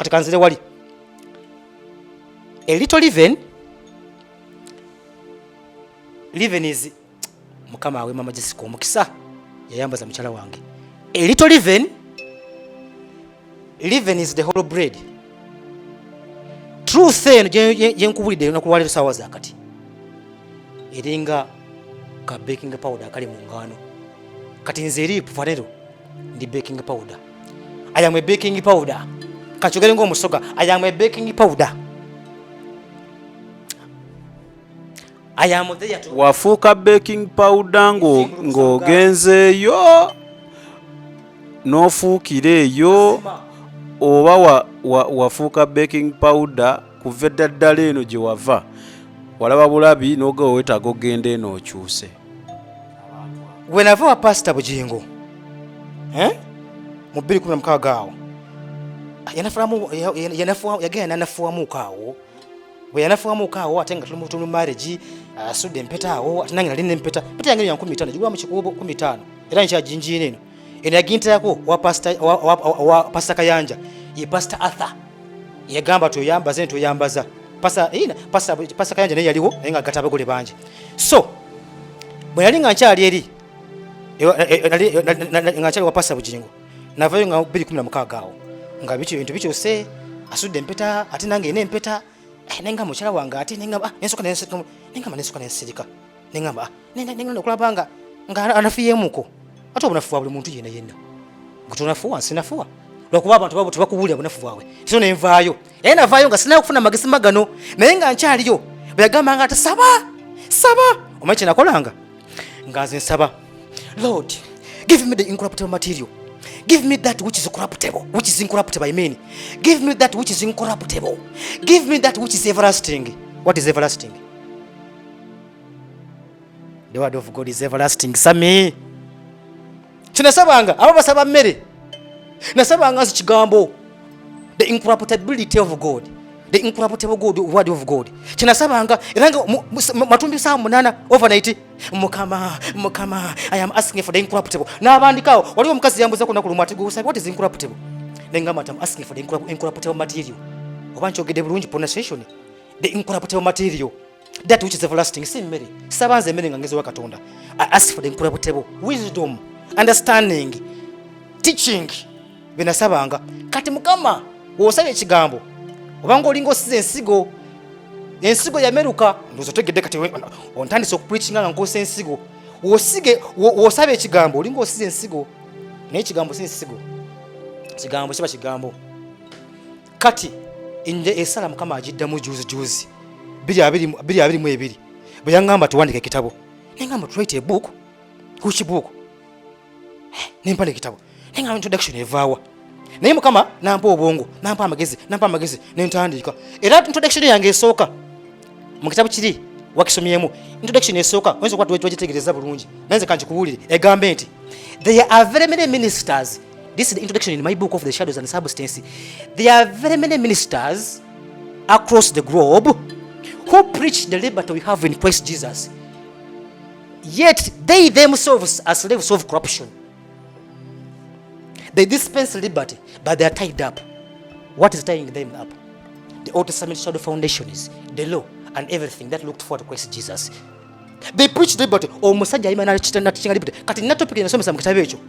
Kati kanzire wali a little leaven, leaven is, Mukama awe Mama Jessica omukisa, yayambaza mukyala wange. A little leaven, leaven is the whole bread. Truth eno gyenkubulidde olunaku lwaleero saawa zakati eringa ka baking powder akali mu ngaano. Kati nze eri Pfanero ndi baking powder. I am a baking powder. Kankyogere ng'omusoga, I am a baking powder. I am there to Wafuuka baking powder ng'ogenzeeyo n'ofuukira eyo, oba wafuuka baking powder kuva edda ddala eno gye wava, walaba bulabi n'ogawa weetaaga okugenda eno okyuse? Wenava wa Pasita Bugingo, eh? Mu 2016 awo yagenda nanafuwamuuko awo. Bwe yanafuwamuuko awo, ate nga tuli mu marriage, asudde empeta awo, ate nange nali nempeta, mpeta yange ya 5000, gigula mu kikuubo 15, era nkyajinjiina eno. Eno yaginterako wa Pasita Kayanja, ye Pasita Arthur yagamba toyambaze ntoyambaza. Pasita Kayanja naye yaliwo, naye nga agata abagole bangi. So bwe nali nga nkyali eri nga nkyali wa Pasita Bugingo, navayo nga 2016 awo nga bintu bikyuse, asudde empeta, ate nange ena empeta, nenga mukyala wange, ate nengamba, nensoka nengamba, nensoka nensirika, nengamba, nengenda okulaba nga anafuyemuko. Ate obunafu bwa buli muntu yenna yenna, gwe tonafuwa, nsinafuwa, lwakuba abantu babo tebakubuulira bunafu bwabwe. So nenvaayo, naye navaayo nga sinayo kufuna magezi magano, naye nga nkyaliyo. Bwe yagamba nga ati saba saba, omanyi kyenakolanga? Nga nze nsaba, "Lord, give me the incorruptible material. Give me that which is corruptible, which is incorruptible, I mean. Give me that which is incorruptible. Give me that which is everlasting." What is everlasting? The word of God is everlasting. Sami kinasabanga, abo basaba mmere, nasabanga nzi kigambo, the incorruptibility of God, the incorruptible God, word of God. Kinasabanga era nga matumbi saa 8 overnight, "Mukama, Mukama, I am asking for the incorruptible." N'abandikawo, waliwo omukazi yambuza ku lunaku lumu ati, "Gwe, what is incorruptible?" Nengamba nti, "I'm asking for the incorruptible material." Oba nkyogedde bulungi pronunciation? The incorruptible material, that which is everlasting. Si mmere, saba nze emmere nga ngezi wa Katonda. I ask for the incorruptible wisdom, understanding, teaching, byenasabanga. Kati Mukama, wosaba ekigambo, obanga olinga osiza ensigo, ensigo yameruka. Ndowooza otegedde. Kati ontandise okupreachinga nga nkozesa ensigo. Wosige, wosaba ekigambo, olinga osiza ensigo, naye ekigambo si nsigo, kigambo kiba kigambo. Kati nje esala Mukama agiddamu juzi juzi 2022 bwe yaŋŋamba tuwandika ekitabo. Neŋŋamba, "To write a book? Which book?" Nempa ekitabo, neŋŋamba, "Introduction evaawa?" Naye Mukama nampa obwongo, nampa amagezi, nampa amagezi, nentandika. Era introduction yange esooka mu kitabo kiri wakisomyemu. Introduction esooka oyinza okuba twagitegereza bulungi, naye nze kankikubuulire. Egambe nti there are very many ministers. This is the introduction in my book of The Shadows and Substance. There are very many ministers across the globe who preach the liberty we have in Christ Jesus, yet they themselves are slaves of corruption. They dispense liberty, but they are tied up. What is tying them up? The Old Testament shadow foundations, the law and everything that looked forward to Christ Jesus. They preach liberty. Omusajja ayima nateachinga liberty. Kati nina topic nasomesa mu kitabo ekyo,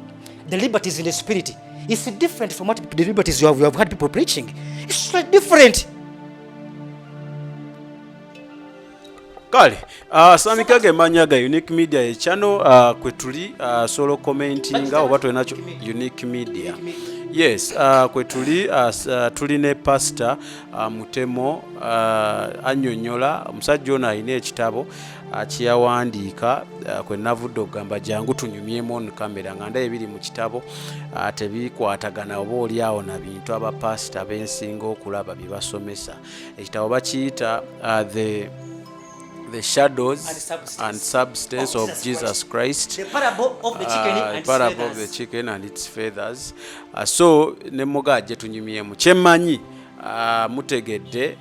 the liberties in the spirit. It's different from what the liberties you have had people preaching. It's so different. Kale, Samikage manya ga Unique Media ye channel kwe tuli, solo commentinga oba tulinakyo. Unique Media, yes, kwe tuli, tuli ne Pastor Mutemo, annyonnyola. Omusajja ono alina ekitabo kyeyawandiika, kwe navudde okugamba jangu tunyumyemu on camera, nga ndaba ebiri mu kitabo tebikwatagana oba oli awo na bintu abapasita bensinga okulaba bye basomesa. Ekitabo bakiyita The Shadows and Substance and Substance of of Jesus Jesus Christ. The parable of the chicken and its parable of the feathers. Chicken and its feathers. So ne mugajje tunyumyemu. Kyemmanyi, mutegedde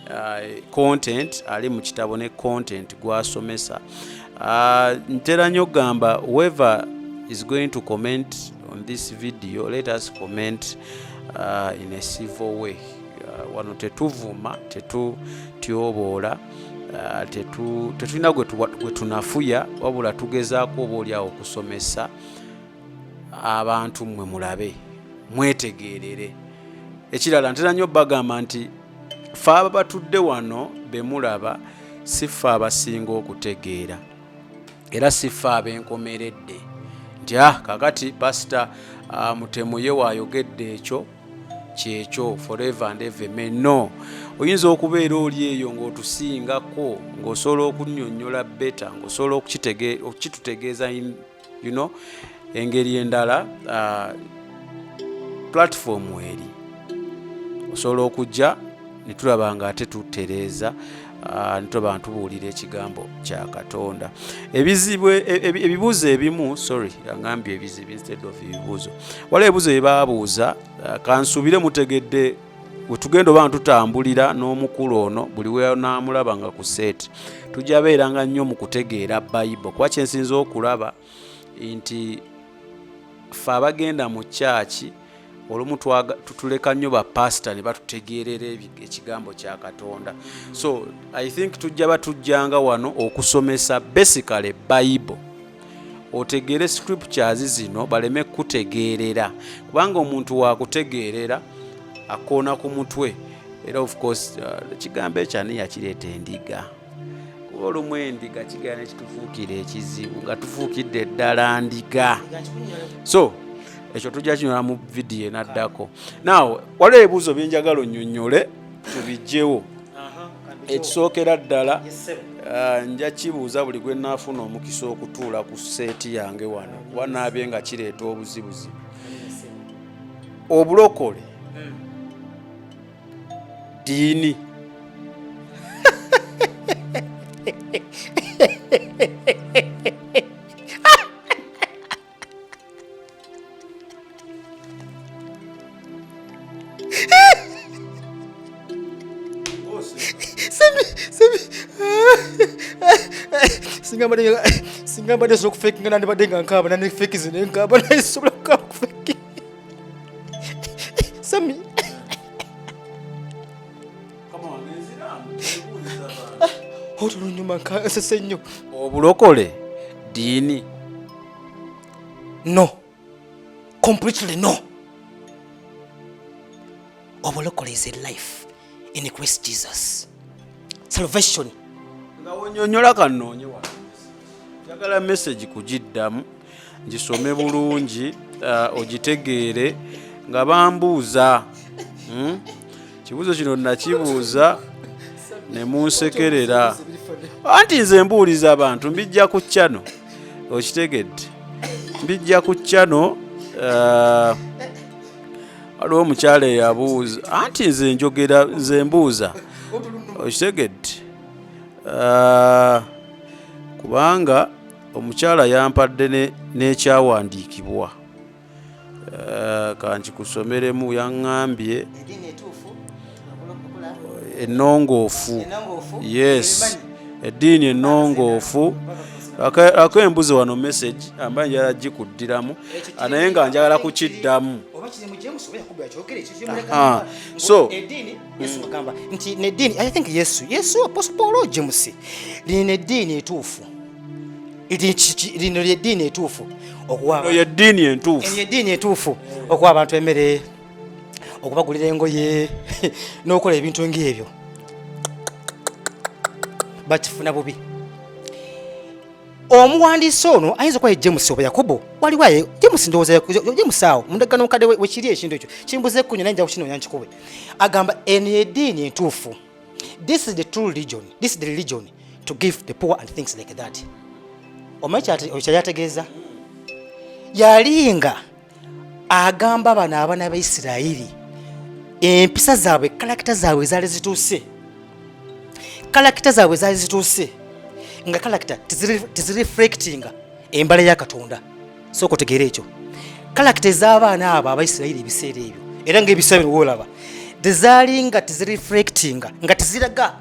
content ali mu kitabo ne content gwasomesa. Ntera nnyo okugamba, whoever is going to comment on this video, let us comment in a civil way. Wano tetuvuma, tetutyoboola, tetulina gwe tunafuya, wabula tugezaako oba oliawo okusomesa abantu, mmwe mulabe mwetegeerere. Ekirala, ntera nnyo bagamba nti fe aba batudde wano be mulaba si ffe abasinga okutegeera, era si ffe ab'enkomeredde nti kakati Pasita Mutemu ye waayogedde ekyo kyekyo forever and ever amen. No, oyinza okubeera oli eyo ng'otusingako, ng'osobola okunnyonnyola better, ng'osobola okukitutegeeza in engeri endala. Platform eri osobola okujja netulaba nga ate tutereeza, netulaba nga tubuulira ekigambo kya Katonda. Ebizibu, ebibuuzo ebimu, sorry, agambye ebizibu instead of ebibuuzo. Waliwo ebibuuzo bye baabuuza. Kansuubire mutegedde wetugenda oba tutambulira n'omukulu ono. Buli wenaamulaba nga ku set, tujja beeranga nnyo mu kutegeera Bayibuli, kuba kyensinza okulaba nti ffe abagenda mu kyaki olumu tutuleka nnyo bapasita ne batutegeerera ekigambo kya Katonda. So I think tujja batujjanga wano okusomesa basically Bible, otegeere scriptures zino, baleme kutegeerera, kubanga omuntu wakutegeerera akoona ku mutwe. Era of course, ekigambo ekyo ani yakireeta? Endiga. Kuba olumu endiga kigenda nekitufuukira ekizibu nga tufuukidde ddala ndiga. So ekyo tujja kinyola mu vidiyo enaddako. Now, waliwo ebibuuzo byenjagala onnyonnyole tubijjewo. Ekisookera ddala, nja kibuuza buli gwe naafuna omukisa okutuula ku set yange wano, kuba naabye nga kireeta obuzibuzibu. Obulokole ddiini? Sami, singa mbadde nsobola okufekinga, nandibadde nga nkaaba, nandifekize nenkaaba, naye sobola kukaaba kufekinga. Sami, otulunyuma nsese nnyo. Obulokole ddiini? No, completely no. Obulokole is a life in Christ Jesus, salvation. Nga wonyonyola, kanoonye wano, njagala message kugiddamu ngisome bulungi, ogitegeere. Nga bambuuza, Kibuuzo kino nakibuuza ne munsekerera, anti nze mbuuliza abantu, mbijja ku channel, okitegedde? Mbijja ku channel. Waliwo omukyala eyabuuza, anti nze njogera, nze mbuuza, okitegedde? Kubanga omukyala yampadde n'ekyawandiikibwa. Kankikusomeremu. Yaŋŋambye ennongoofu, yes, eddiini ennongoofu. Ako embuzi wano message amba njagala gikuddiramu, naye nga njagala kukiddamu. Oba kiri mu James oba Yakubu yakyogera ekyo kiri mu So eddiini, Yesu agamba nti neddiini, I think Yesu, Apostle Paul, James, lino eddiini etuufu. Lino lyeddiini etuufu, okuwa Eno yeddiini entuufu. Eno yeddiini etuufu, okuwa abantu emmere, okubagulira engoye n'okukola ebintu ng'ebyo. Bakifuna bubi. Omuwandiisi ono ayinza okuba ye James oba Yakobo. Waliwo aye James, ndowooza James awo mundagano mukadde wekiri. Ekintu ekyo kimbuze kunyo, naye nja kukinoonya nkikube. Agamba eno yeddiini entuufu, this is the true religion, this is the religion to give the poor and things like that. Omanyi kyali ategeeza? Yalinga agamba bano abaana ba Isirayiri empisa zaabwe, character zaabwe zaali zituuse, character zaabwe zaali zituuse nga character tezireflectinga embala ya Katonda. Sooka otegeere ekyo. Character ez'abaana abo Abaisirayiri ebiseera ebyo, era ngaebiseera bino woolaba, tezaali nga tezireflectinga, nga teziraga,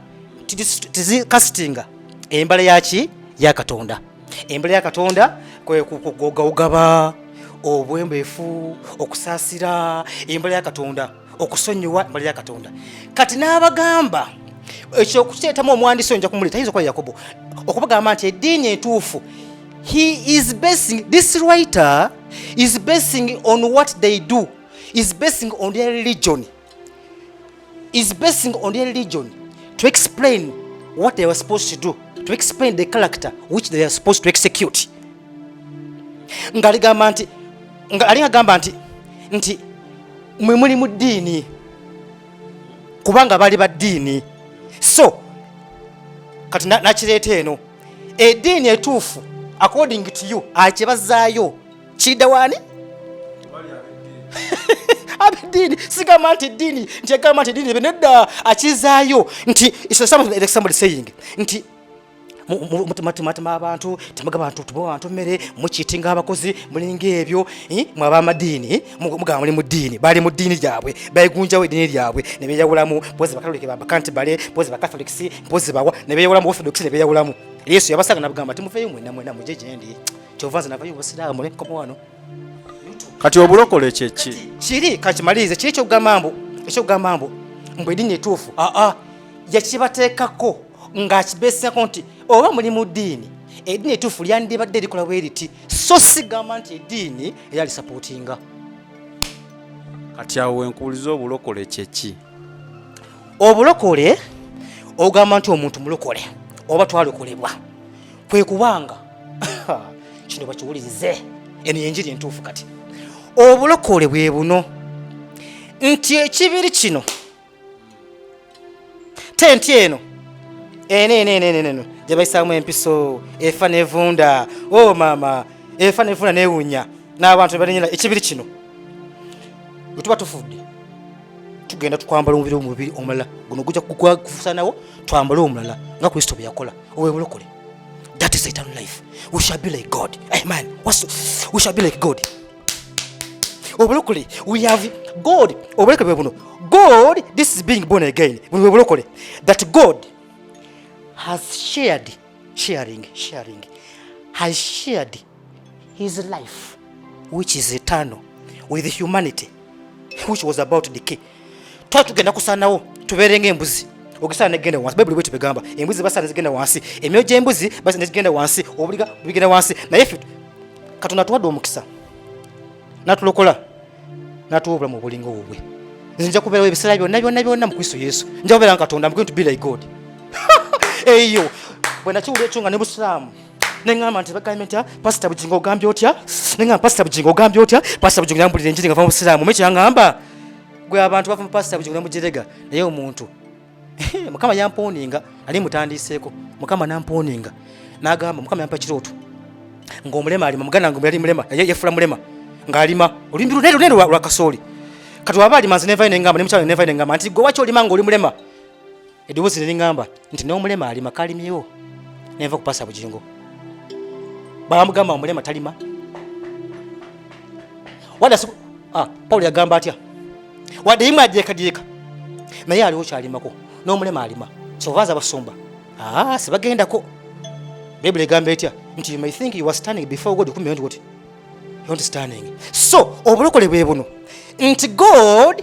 tezikasitinga embala yaki? Ya Katonda. Embala ya Katonda kwe kugaba, obwembefu, okusaasira. Embala ya Katonda Okusonyiwa mbali ya Katonda. Kati n'abagamba ekyo okukireetamu omuwandiisi oyo nja kumuleeta, ayinza okuba Yakobo, okubagamba nti eddiini entuufu. He is basing, this writer is basing on what they do, is basing on their religion, is basing on their religion to explain what they were supposed to do, to explain the character which they are supposed to execute. Ng'aligamba nti, nga ali agamba nti mwe muli mu ddiini kubanga bali ba ddiini. So kati nakireeta eno eddiini etuufu according to you akibazaayo kidda waani? Abeddiini. Sigamba nti eddiini, nti agamba nti eddiini nedda, akizaayo nti it's something like somebody saying nti mutima abantu, temugaba abantu, tumuwa abantu mmere, mukiitinga abakozi, mulinga ebyo, mwe ab'amadiini mugamba muli mu ddiini. Bali mu ddiini lyabwe, begunjawo eddiini lyabwe ne beeyawulamu, mpozi Bakatoliki, Bakantibale, mpozi Bacatholics, mpozi bawa, ne beeyawulamu, Orthodox, ne beeyawulamu. Yesu yabasanga nabagamba timuveeyo mwenna mwenna mujje gye ndi. Kyova nze navayo obusiraamu ne nkoma wano. Kati obulokole kyeki? Kiri kakimalirize, kiri ekyokugamba mbu eddiini etuufu, aa, yakibateekako ng'akibeesako nti oba muli mu ddiini, eddiini etuufu lyandibadde likola bwe riti, so sigamba nti eddiini era lisapootinga. Kati awo wenkuuliza, obulokole kyeki? Obulokole, ogamba nti omuntu mulokole oba twalokolebwa, kwe kubanga kino bakiwulirize, eno yenjiri entuufu. Kati obulokole bwe buno nti ekibiri kino, tenti eno eno eno eno eno eno gye bayisaamu empiso, efa nevunda, o oh, maama, efa nevunda newunya n'abantu balinyira. Ekibiri kino bwe tuba tufudde, tugenda tukwambala omubiri omulala. Guno gujja kufusanawo, twambale omulala nga Kristo bwe yakola. Obwe bulokole. That is eternal life. We shall be like God. Amen. We shall be like God. Obulokole, we have God. Obulokole bwe buno. God, this is being born again. Buno bwe bulokole, that God has shared, sharing, sharing, has shared his life, which is eternal, with humanity which was about to decay. Twali tugenda kusaanawo, tubeere ng'embuzi ogisaana negenda wansi. Bayibuli bwetyo begamba, embuzi basaana zigenda wansi, emyoyo gy'embuzi basaana nezigenda wansi, obuliga bugenda wansi. Naye ffe Katonda atuwadde omukisa n'atulokola, n'atuwa obulamu obulinga obubwe. Nze nja kubeerawo ebiseera byonna byonna byonna mu Kristo Yesu. Nja kubeera nga Katonda. I'm going to be like God. Eyo bwe nakiwulira ekyo nga ne busiraamu, neŋŋamba nti bagambye nti, "Ah, Pasita Bugingo ogambye otya?" Neŋŋamba, "Pasita Bugingo ogambye otya?" Pasita Bugingo yambulira enjiri nga va mu busiraamu. Omanyi kyeyaŋŋamba? Gwe abantu bava mu Pasita Bugingo nemugirega, naye omuntu Mukama yamponinga, ali mutandiiseeko. Mukama namponinga n'agamba, Mukama yampa ekirooto ng'omulema alima. Muganda wange yali mulema, yefula mulema ng'alima oluyimbi lunene lunene lwa kasooli. Kati waba alima, nze nevayo nengamba nemukyalo, nevayo nengamba nti, "Gwe waki olima ng'oli mulema?" Eddoboozi ne liŋŋamba nti, "N'omulema alima, kalimyewo." Nenva ku Pasa Bugingo. Bamugamba omulema talima. Wadde ah, Pawulo yagamba atya? Wadde imwe adyekadyeka, naye aliwo kyalimako. N'omulema alima. Kyova nze abasumba, ah, sibagendako. Bayibuli egamba etya? Nti you may think you are standing before God, kumbe what? You're not standing. So obulokole bwe buno nti God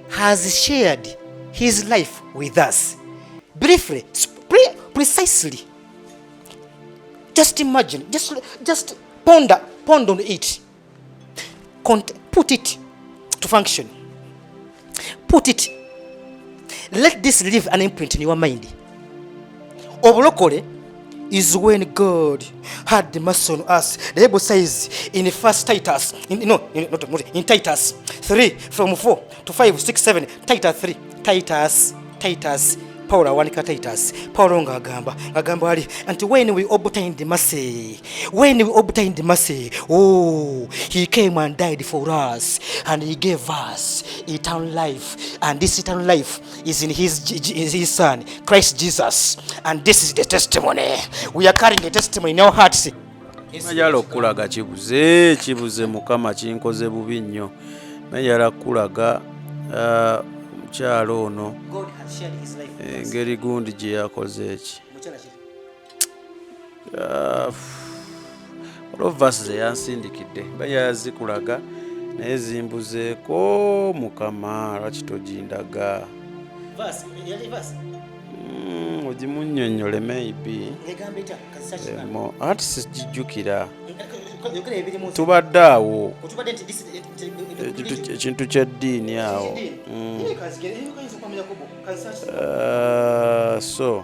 has shared his life with us. Briefly, precisely, just imagine, just ponder on it. Put it to function, put it, let this leave an imprint in your mind. Obulokole is when God had mercy on us. The Bible says in First Titus, in, no, in, not, not, in Titus 3 from 4 to 5, 6, 7, Titus 3, Titus, Titus, Paul awanika Titus, Paul ng'agamba, ng'agamba ali nti when we obtained mercy, when we obtained mercy, oh, he came and died for us and he gave us eternal life, and this eternal life is in his son Christ Jesus, and this is the testimony. We are carrying a testimony in our hearts. Najala okukulaga kibuze, kibuze. Mukama, kinkoze bubi nnyo. Najala kukulaga, ah, omukyalo ono. God has shared his life with us. Engeri gundi gye yakoze eki. Mukyala ki? Ah, waliwo verse ze yansindikidde, bajala zikulaga. Naye zimbuzeeko Mukama, lwaki togindaga? Ogimunnyonnyole maybe. Ati sigijjukira, tubadde awo ekintu ky'eddiini awo. So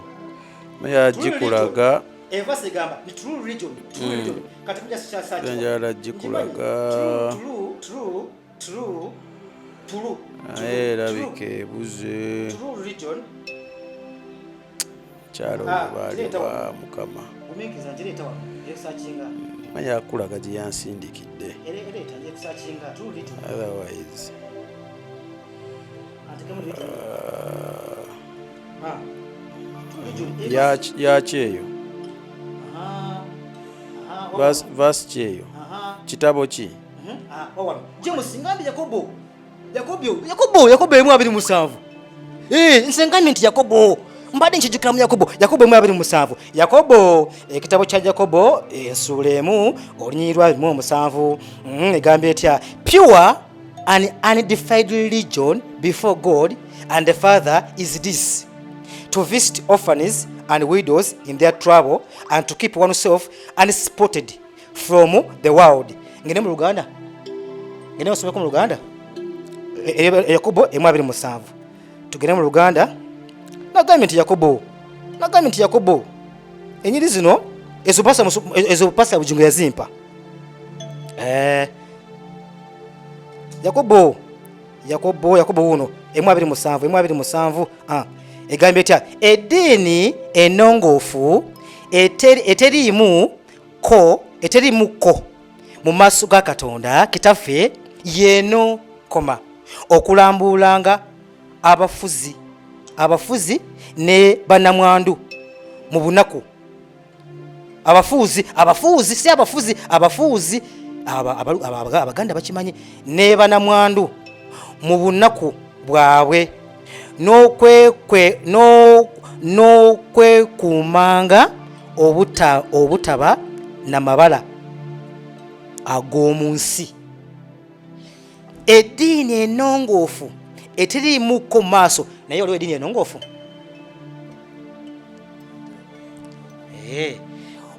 yagikulaga njala gikulaga, naye erabika ebuze. Kyalo baaliwa Mukama, manya akulaga gye yansindikidde, otherwise yaki eyo? Verse ki eyo? Kitabo ki? James, ngambye Yakobo, Yakobo, Yakobo, Yakobo 1:27. Nze ngambye nti Yakobo, mbadde nkijjukira mu Yakobo, Yakobo 1:27. Yakobo, ekitabo kya Yakobo, ensuula 1, olunyiriri lwa 27. Egambye etya? Pure and undefiled religion before God and the Father is this, to visit orphans and widows in their trouble and to keep oneself unspotted from the world. Ngende mu Luganda, ngende basomeko mu Luganda. Yakobo 1:27, tugende mu Luganda. Nagambye nti Yakobo, nagambye nti Yakobo, enyiri zino ezo pasa, ezo pasa Bujingo yazimpa. Yakobo, Yakobo, Yakobo wuno 1:27, 1:27. Egambye etya? Eddiini ennongoofu eteriimu ko, eteriimu ko mu maaso ga Katonda Kitaffe yeeno, koma okulambuulanga abafuzi ne bannamwandu mu bunaku. Abafuuzi, abafuuzi, si abafuzi, abafuuzi, Abaganda bakimanyi, ne bannamwandu mu bunaku bwabwe, n'okwekuumanga obutaba na mabala ag'omu nsi. Eddiini ennongoofu eteriimuko mu maaso. Naye waliwo eddiini ennongoofu?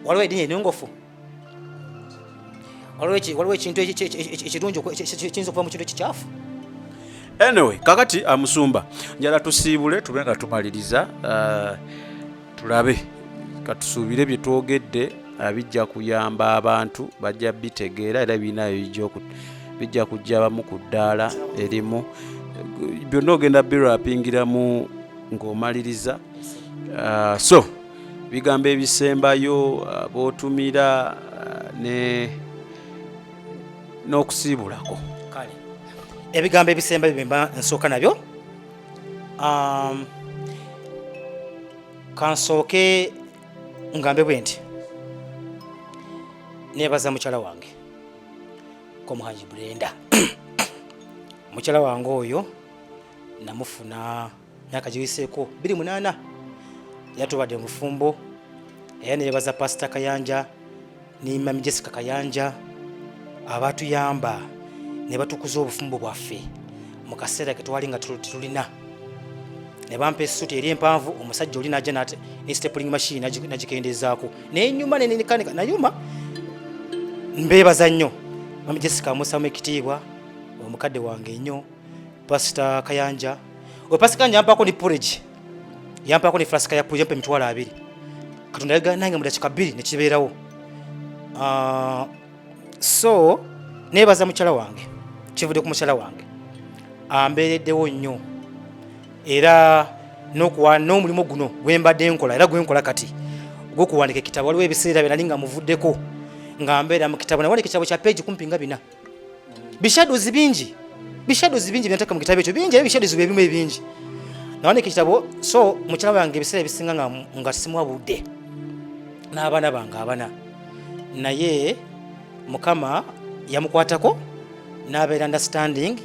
Waliwo eddiini ennongoofu? Waliwo ekintu ekirungi ekiyinza okuva mu kintu ekikyafu? Anyway, kakati amusumba njala tusiibule, tube nga tumaliriza. Tulabe, katusuubire bye twogedde bijja kuyamba abantu, bajja bitegeera, era birinayo bijja kujja abamu ku ddaala erimu. Byonna ogenda birapingiramu ng'omaliriza. So bigambo ebisembayo, b'otumira, ne n'okusiibulako. Kale, ebigambo ebisembayo bye mba nsooka nabyo, kansooke ngambe bwe nti nebaza mukyala wange Komuhangi Brenda. Mukyala wange oyo namufuna myaka giwiseeko 28, yatubadde mufumbo. Era nebaza Pasita Kayanja ne Mami Jessica Kayanja abatuyamba ne batukuza obufumbo bwaffe mu kaseera ke twali nga tetulina, ne bampa essuuti eri empanvu. Omusajja oli najja ne stapling machine nagikendezaako nenyuma nenekanika nayuma. Mbeebaza nnyo. Mami Jessica amusamu ekitiibwa, omukadde wange nnyo. Pasita Kayanja, oyo Pasita Kayanja yampaako ni porridge, yampaako ne flasika ya porridge, yampa 20,000. Katonda yagala nange mu dakiika 2 nekibeerawo. So nebaza mukyala wange, kivudde ku mukyala wange, ambeereddewo nnyo, era n'omulimu guno gwembadde nkola era gwenkola kati ogw'okuwandika ekitabo. Waliwo ebiseera bye nali nga muvuddeko nga mbeera mu kitabo. Nawandika ekitabo kya peegi kumpi nga 4, bishadozi bingi, bishadozi bingi byenteeka mu kitabo ekyo bingi, era bishadozi bye bimu ebingi. Nawandika ekitabo. So mukyala wange ebiseera ebisinga nga simuwa budde n'abaana bange abana, naye Mukama yamukwatako n'abeera understanding,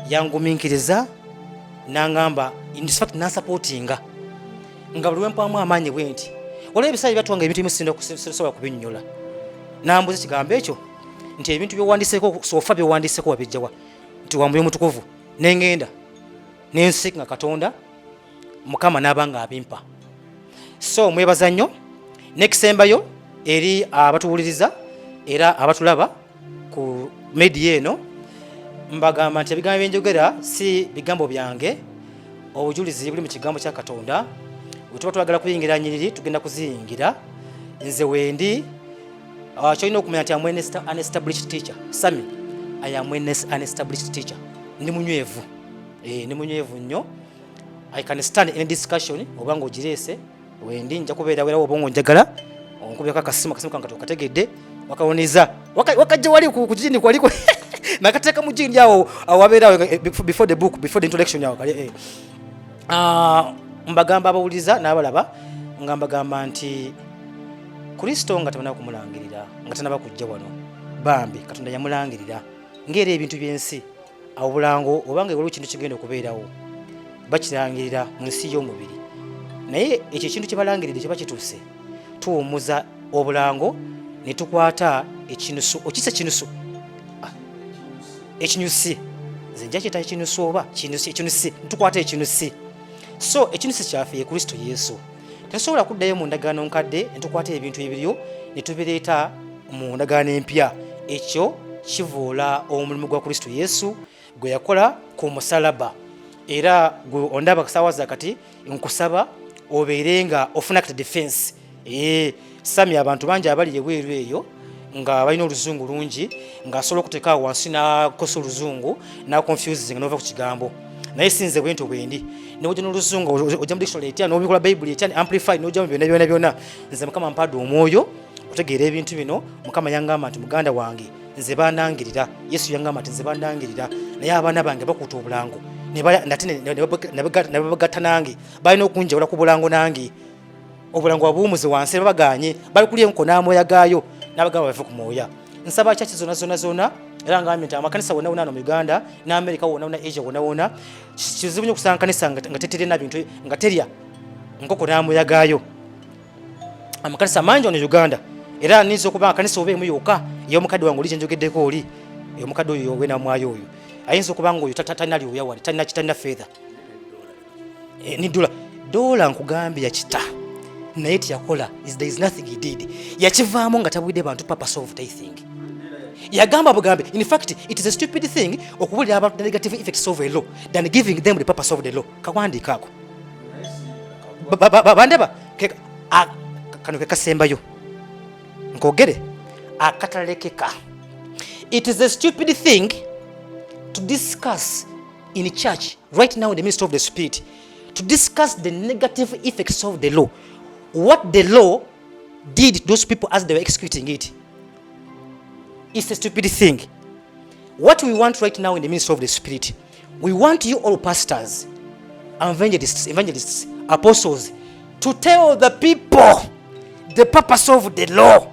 yangumiikiriza n'angamba, in fact nansupportinga nga buli wempwamu amaanyi bwe nti. Waliwo ebiseera byatuwanga ebintu ebimu sinsobola kubinnyonnyola, nambuza ekigambo ekyo. Nti ebintu byowandiseeko sofa byowandiseeko wabijjawa? Nti wa Mwoyo Mutukuvu. Nengenda nensiga Katonda, Mukama n'aba nga abimpa. So mwebaza nnyo. Nekisembayo eri abatuwuliriza era abatulaba ku media eno, mbagamba nti ebigambo byenjogera si bigambo byange, obujulizi buli mu kigambo kya Katonda. Bwe tuba twagala kuyingira nyiriri, tugenda kuziyingira. Nze wendi, kyolina okumanya nti am an established teacher. Sami, I am an established teacher. Ndi munywevu, ndi munywevu nnyo. I can stand any discussion oba nga ogireese, wendi nja kubeera wera oba nga onjagala onkubirako akasimu, akasimu kange kati okategedde, wakawoniza wakajja wali ku gini kwaliko nakateeka mu gini awo awabeera before the book, before the introduction awo kale. Mbagamba abawuliza n'abalaba nga mbagamba nti Kristo nga tebanaba kumulangirira, nga tanaba kujja wano, bambi Katonda yamulangirira ng'era ebintu by'ensi awo bulango, obanga waliwo ekintu kigenda okubeerawo, bakirangirira mu nsi y'omubiri. Naye ekyo ekintu kye balangiridde kiba kituuse, tuwummuza obulango ne tukwata ekinusu. Okisa ekinusu, ekinyusi, nze nja kyeta ekinusu oba kinusi, ekinusi, tukwata ekinusi. So ekinusi kyaffe ye Kristo Yesu. Tetusobola kuddayo mu ndagaano nkadde ne tukwata ebintu ebiriyo ne tubireeta mu ndagaano empya. Ekyo kivuula omulimu gwa Kristo Yesu gwe yakola ku musalaba. Era gwe ondaba saawa za kati, nkusaba obeere nga ofuna kati defense. Sami, abantu bangi abali ebweru eyo nga balina oluzungu lungi, ng'asobola okuteeka awo wansi n'akosa oluzungu n'aconfusing n'ova ku kigambo, naye sinze bwentyo bwendi. Newojja n'oluzungu, ojja mu dictionary etya, n'obikola Bayibuli etya, amplify, n'ojja mu byonna byonna byonna, nze Mukama mpadde omwoyo okutegeera ebintu bino. Mukama yangamba nti muganda wange, nze bandangirira. Yesu yangamba nti nze bandangirira, naye abaana bange bakuuta obulango nate ne babagatta nange. Balina okunjawula ku bulango nange. Obulango wabuwumuze wansi, babaganye, bali kulya enko n'amooya gaayo, n'abagamba bave ku mwoya. Nsaba church zonna zonna zonna, era ngambye nti amakanisa wonna wonna ano mu Uganda ne America wonna wonna, Asia wonna wonna, kizibu nnyo okusanga kanisa nga teterina bintu, nga terya nkoko n'amooya gaayo. Amakanisa mangi wano Uganda, era niyinza okuba nga kanisa oba emu yokka ey'omukadde wange oli kyenjogeddeko, oli omukadde oyo wenamwayo oyo ayinza okuba nga oyo talina lyoya wali, talina feather. Ni dola dola nkugambye yakita, naye teyakola. There is nothing he did. Yakivaamu nga tabwidde bantu purpose of tithing. Yagamba bugambe, in fact it is a stupid thing okubulira abantu the negative effects of a law than giving them the purpose of the law. Kawandiika ako. Bandeba kano ke kasembayo nkogere akatalekeka. It is a stupid thing to discuss in church right now, in the ministry of the Spirit, to discuss the negative effects of the law, what the law did to those people as they were executing it. It's a stupid thing. What we want right now in the ministry of the Spirit, we want you all pastors, evangelists, apostles, to tell the people the purpose of the law.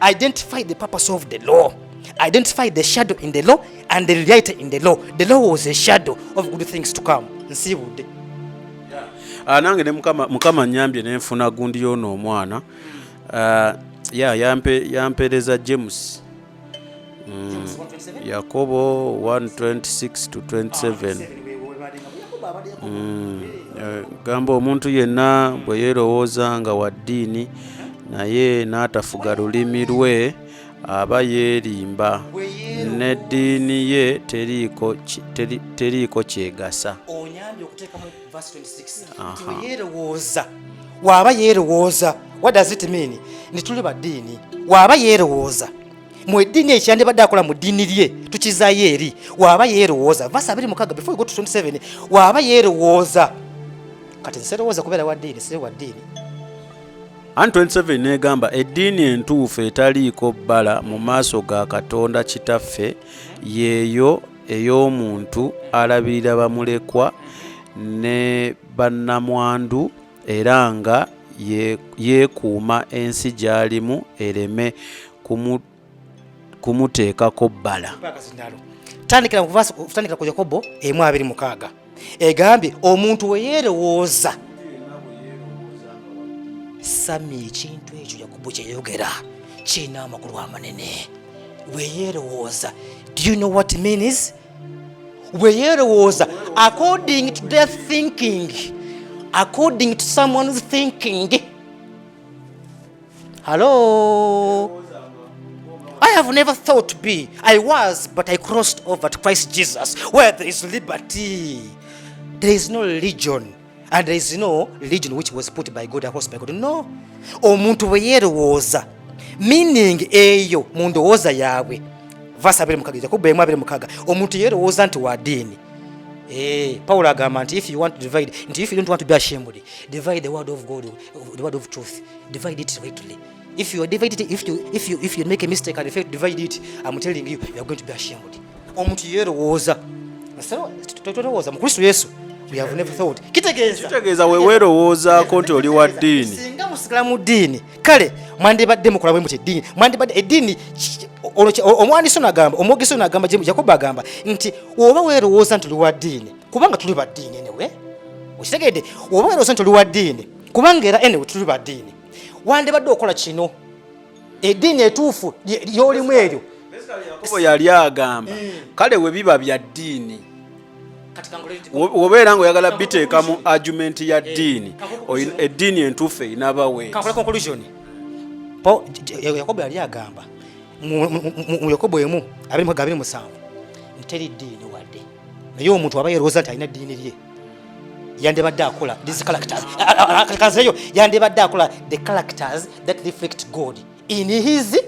Identify the purpose of the law. Identify the shadow in the law and the reality in the law. The law was a shadow of good things to come. Nsiibudde. Nange ne Mukama nyambye nenfuna gundi y'ono omwana. Ya yampeereza James, Yakobo 1:26 to 27. Gamba omuntu yenna bwe yeerowooza nga wa ddiini naye n'atafuga lulimi lwe, aba yeerimba, n'eddiini ye teriiko kyegasa. Onyambye okuteekamu verse 26 nti bwe yeerowooza, waaba yeerowooza, what does it mean? Nti tuli baddiini. Waaba yeerowooza mu eddiini, ekyo yandibadde akola mu ddiini lye tukizaayo eri. Waaba yeerowooza, verse 26 before we go to 27, waaba yeerowooza. Kati nserowooza kubeera wa ddiini, siri wa ddiini. Anti 27 negamba, eddiini entuufu etaliiko bbala mu maaso ga Katonda Kitaffe yeeyo ey'omuntu alabirira bamulekwa ne bannamwandu, era nga yeekuuma ensi gy'alimu ereme kumuteekako bbala. Tandikira ku tandikira ku Yakobo 1:26, egambye omuntu we yeerowooza. Sami, ekintu ekyo Yakobo kyeyogera kirina amakulu amanene. Bwe yeerowooza, do you know what it means? Bwe yeerowooza according to their thinking, according to someone's thinking. Hello? I have never thought to be. I was, but I crossed over to Christ Jesus, where there is liberty. There is no religion. And there is no religion which was put by God, across by God. No. Omuntu bwe yeerowooza, meaning eyo mu ndowooza yaabwe. Verse 26, Yakobo 1:26. Omuntu yeerowooza nti wa ddiini. Paulo agamba nti if you want to divide, nti if you don't want to be ashamed, divide the word of God, the word of truth, divide it rightly. If you divide it, if you make a mistake and fail to divide it, I'm telling you, you are going to be ashamed. Omuntu yeerowooza. Tolowooza mu Kristo Yesu. We have never thought. Kitegeeza. Kitegeeza we weerowoozaako nti oli wa ddiini. Singa musigala mu ddiini, kale mwandibadde mukola bwe muti eddiini, mwandibadde eddiini olwo omwandiisi ono agamba, omwogezi ono agamba, Yakobo agamba nti oba weerowooza nti oli wa ddiini, kubanga tuli ba ddiini anyway, okitegedde? Oba weerowooza nti oli wa ddiini, kubanga era anyway tuli ba ddiini, wandibadde okola kino, eddiini etuufu ly'olimu eryo. Yakobo yali agamba, kale we biba bya ddiini, wobeera ngaoyagala biteeka mu argument ya ddiini, eddiini entuufu erina we. Kankole conclusion. Yakobo yali agamba mu Yakobo 1:27 nti teri ddiini wadde, naye omuntu aba yerowooza nti alina ddiini lye, yandibadde akola these characters. Kanzeyo, yandibadde akola the characters that reflect God in his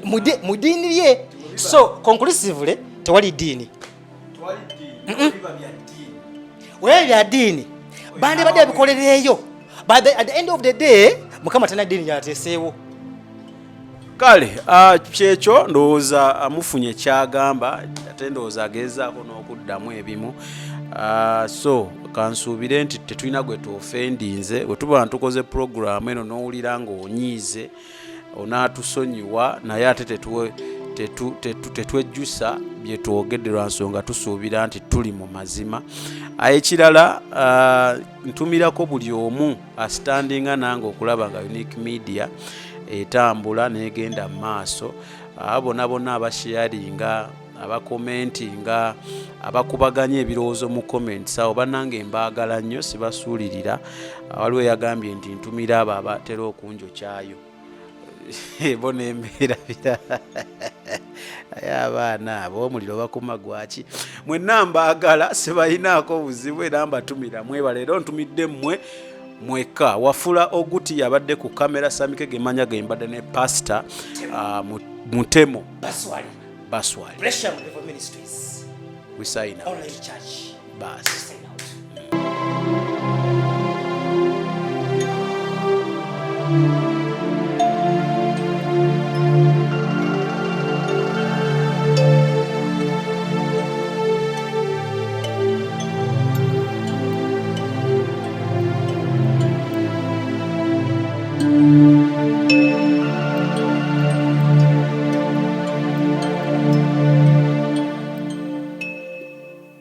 mu ddiini lye. So conclusively, tewali ddiini. Wewe bya ddiini bandibadde babikolereeyo, but at the end of the day, Mukama talina ddiini yateeseewo. Kale kyekyo, ndowooza mufunye kyagamba, ate ndowooza agezaako n'okuddamu ebimu. So kansuubire nti tetulina gwe tuofendinze. Bwe tuba tukoze puroguramu eno n'owulira ng'onyiize, onaatusonyiwa, naye ate tetwejjusa bye twogedde lwa nsonga tusuubira nti tuli mu mazima. Ekirala, ntumirako buli omu asitandinga nange okulaba nga Unique Media etambula n'egenda mu maaso, abo bonna bonna abasharinga, abakomentinga, abakubaganya ebirowoozo mu comments awo, bannange mbaagala nnyo, sibasuulirira. Waliwo eyagambye nti ntumira abo abatera okunjokyayo bo nembeerabira, aye abaana abo omuliro bakuma gwaki. Mwenna mbaagala, sibalinaako buzibu, era mbatumira mwebale. Era ntumidde mmwe mwekka. Wafula Oguti yabadde ku kamera, Samike gemanya gembadde ne Pasita Mutemo Baswali. Baswali. Gresham Revival Ministries. We sign out. Online church. Bas.